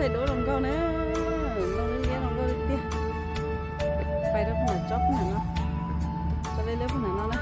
Thaij duab zoo nkauj na, zoo liab zoo nkauj li tiag. Pais rau pug nam tsob pug nam no, tsob liab liab pug nam no na.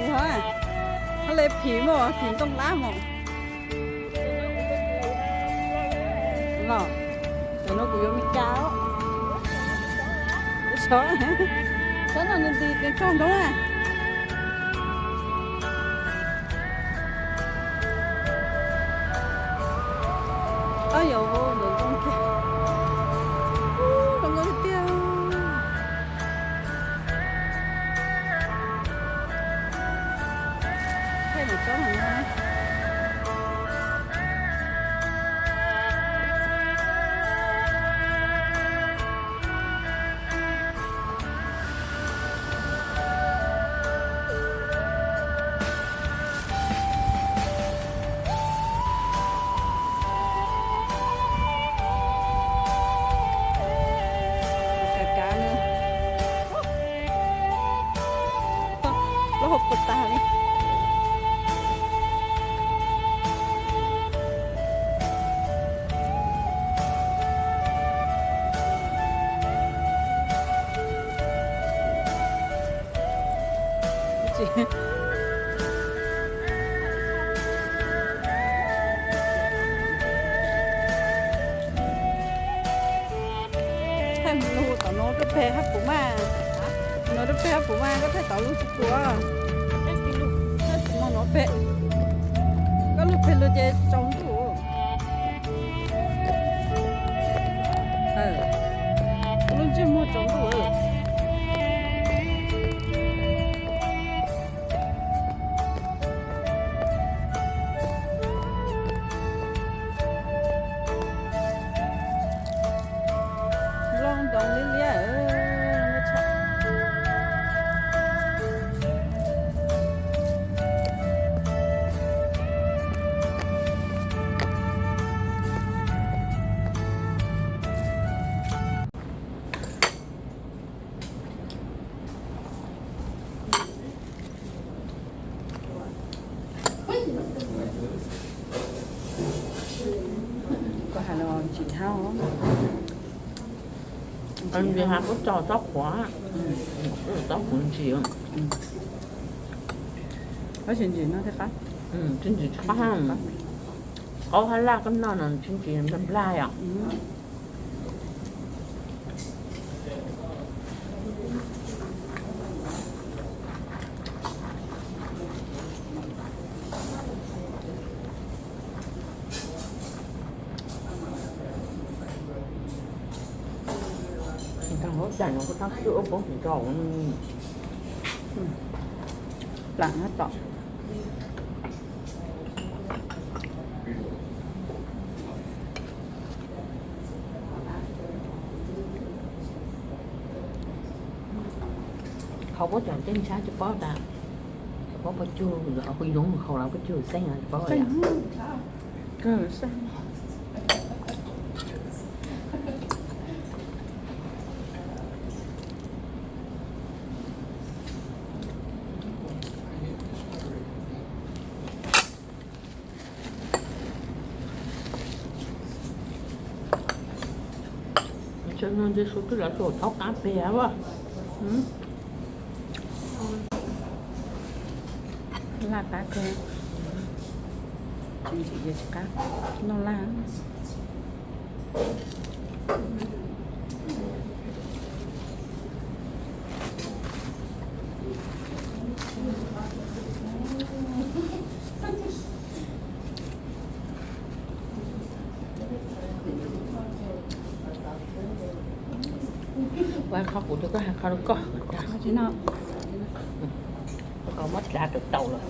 Ua, hab le phim mog, phim ntooj lab mog. Los, tam no kuv yuav me cas os. Sov, sov no nws nti kev tsaug nroo na. Ob yog ua ntawm ntoo kiag. Ub, zoo nkauj tiag tiag. Thaij mus tsob no na. Kav kav na. Plaub hau puas tas li. Thaij mus lug tom no rau peg hab puv mas. No rau peg hab puv mas, koj thaij tom lug tsis puas. Thaij tsis lug, thaij tsis mog no peg. Koj lug peg lug ces tsaus ntuj. Lub ntsej muag tsaus ntuj. Nplooj ntoo liab liab. Koj has los ntsim hab. Ntsim hab koj tso tsob qhuav, tsob qhuav ntsim. Tab sis ntsim no thiaj qab. Tsis ntsim tsis qab. Qaub hab laj koj noj no tsis ntsim nplag nplag yom. Tsis tau hauv cai no kuj tab xwb ua poob tsis tau. Plam no tom. Qhov puab cov tej ntshab tsis paub tas, cov paub puas cug, kuv yoov mus haus los puas cug xeeb tsis paub. Ntshai no ntse su twb lawv tau thaub qab peg a. Laj qab kawg. Tsis ntsim ces tsis qab. Noj laj. Qhov kuv cov koj hais qhov rau koj. Koj muab tsa rau tau lawm.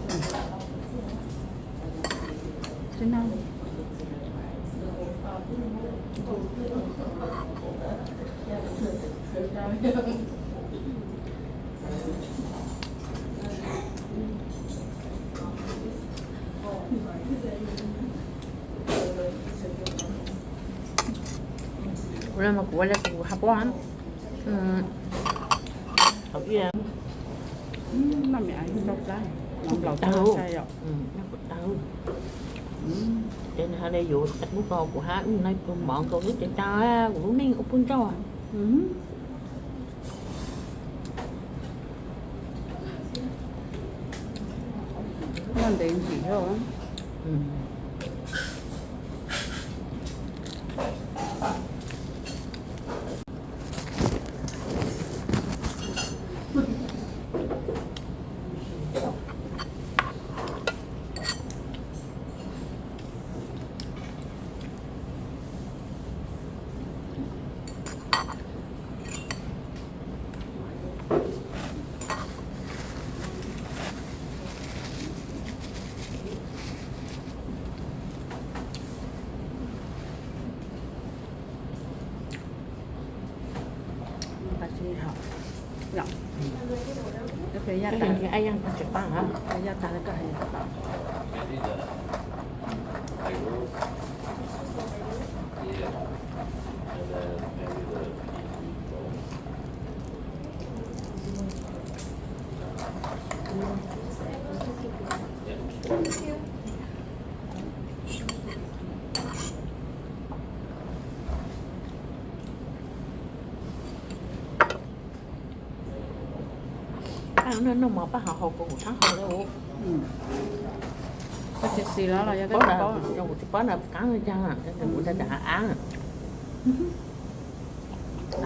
Kuv no mas kuv ua li kuv hais puab hauv ib. Noj mim ais tau plab, nplaum tag, tag. Ces nws hais li yuav lub ko kuv hab, ub, noj ib pluag mov nkaus lub ces tag kuv lub neej ua puag ncauj. Noj ntev ntsim thiab. Noj mov pab hauv hauv kuv txhab hau lawm. Koj tsis xis los los yog koj tsis paub, kuv tsis paub nws qaab li cas, kuv tas tas av.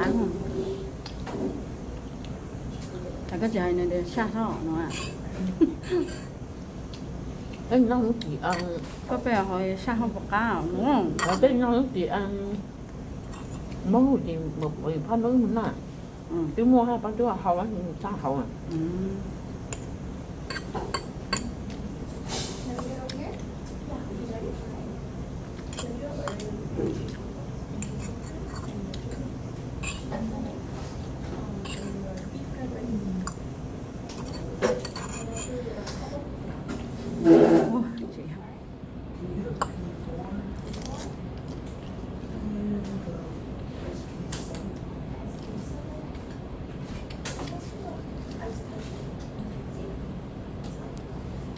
Av, koj tsis hais nws tias saj hlob no. Peb noj lub tim, koj peb ho saj hlob puas qab no. Peb noj lub tim, Hmoob lub tim phab nub mus noj. Twb muaj hab, pab twb hau, txhab hau.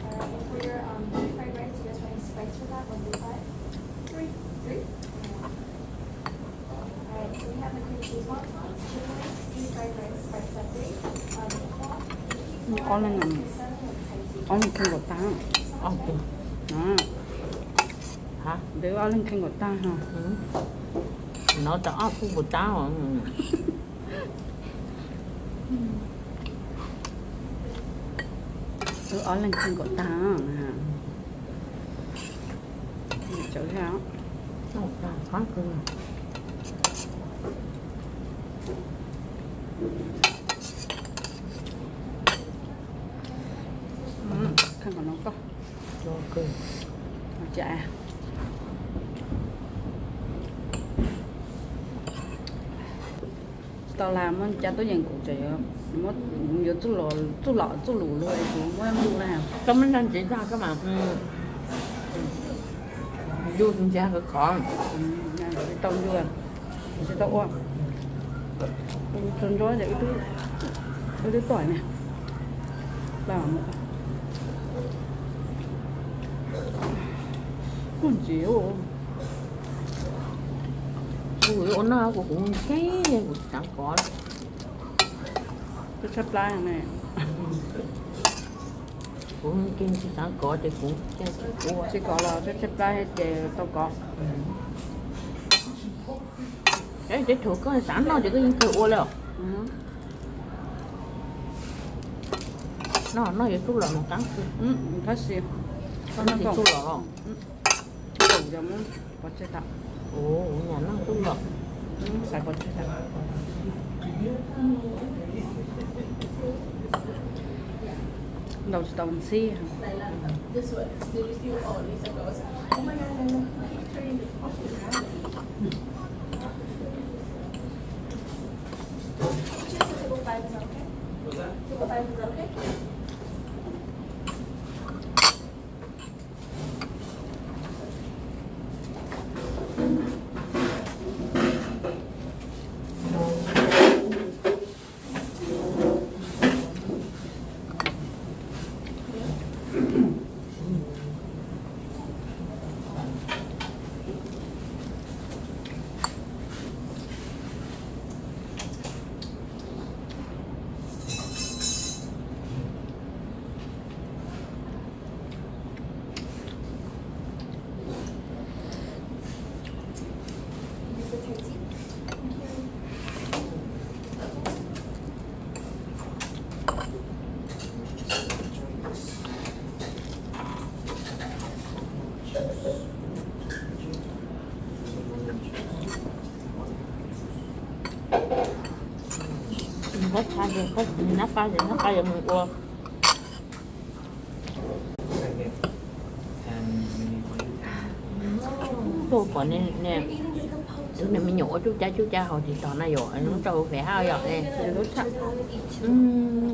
Alright, and for your, um, beef fried rice, you guys want spice for that, one thirty-five? Three. Three? Alright, so we have the cream cheese wontons, chicken wings, beef fried rice, spice that three, um, meatball, ob leeg, ob leeg kheej nkaum tag. Ntawd ob leeg kheej nkaum tag no. No tas ob kheej nkaum tag. Wb ob leeg kheej nkaum tag. Tsawv thiab. Kheej nkaum no koj. Tsis tau lam muab cab tuaj yeem kuv tseem yuav txuj lom txuj lus luag es kuv muab nplooj na. Koj muab nrog ntxiv zog koj mam yug ntxiv khov. Tsis tau yug, tsis tau ua. Tsuas ntsuab ces wb twb tom na. Kuj ntxiv. Kuv ua noj kuv kuv nkeeg kuv tsis xav kov. Tshaib tshaib plab ne. Kuv nkeeg tsis xav kov ces kuv nkeeg tsis ua. Tsis kov los tshaib tshaib plab ces tau kov. Ces thaum koj xav noj ces koj yeej kawg ua lawm. Noj noj yuav txuj lom no qab xwb. Tab sis koj noj txuj lom los. Pov tseg tag. Ua, noj txuj lom. Xaiv pov tseg tag. Ntaus tsis tau ntxhib. Nab qa ces nab qa ces nab qa yuav mus ua. Tuaj pom tus niag me nyuam ua cuj cab cuj cab hauv TikTok na yom, lub rau Feb hab yom.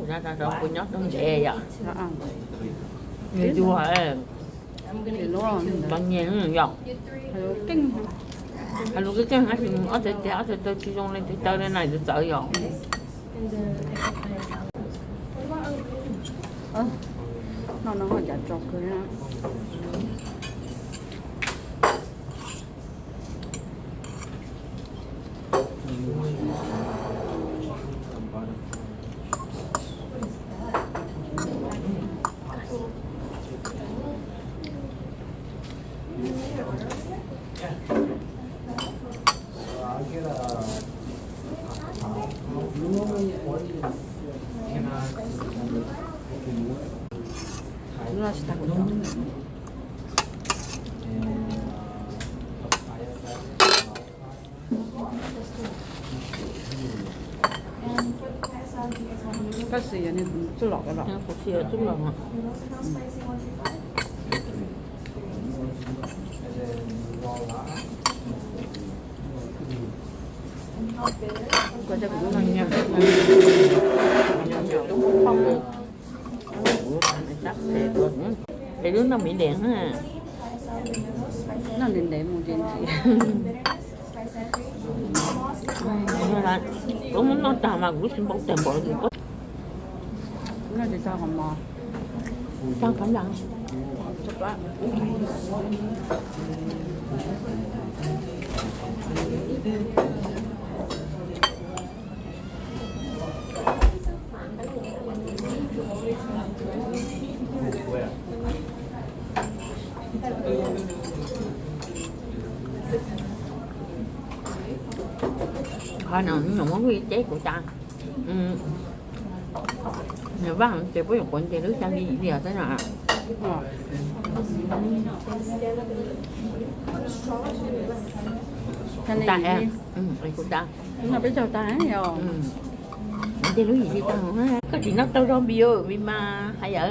Rau rau kuv nyob tau ntev yom. Nws yug tau nyias yom. Hais lus keej keej tab sis ob txhais tes ob txhais taw tsis zoo li txhais taw li na yus txawv yom. No no ho cav tso kawg. Tab sis yog txuj lom los? Kuv tsis yog txuj lom. Es lub noj miv ntev, noj ntev ntev mus ces ntsis. Kuv muab noj tag mas kuv tsis npau taws npaum li. Noj tsis tau qhov mov. Tag qhov ntawd. Qhov no nyuam muab kuj teb kuv tas. Nws vaj ces puab yuav quav nce lub xya li yim li os xwb no. Kuv tas, kuv tas. Nce lub yim li tag, koj tsis noj tau zombie, vim mas hais yawm.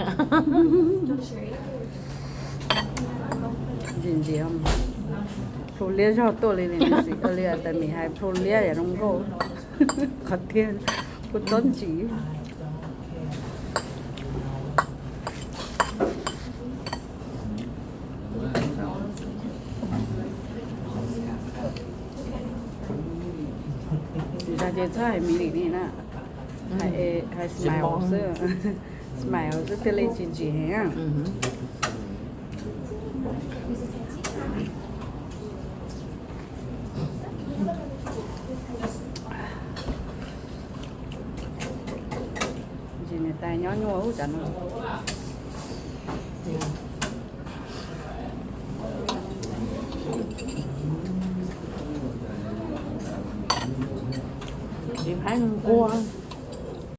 Ntxim ntxim, plhu liab zog tuaj li, li tas mis hais plhu liab yam zoo nkauj. Qhov tiag, kuv txob ntsim. Tsis tas ces txhob hais mis lim li na, hais smile xwb, smile xwb thiaj li tsis ntsim heev. Ntsis niam tais nyob nyuaj ub cas no. Tsis haib nquag.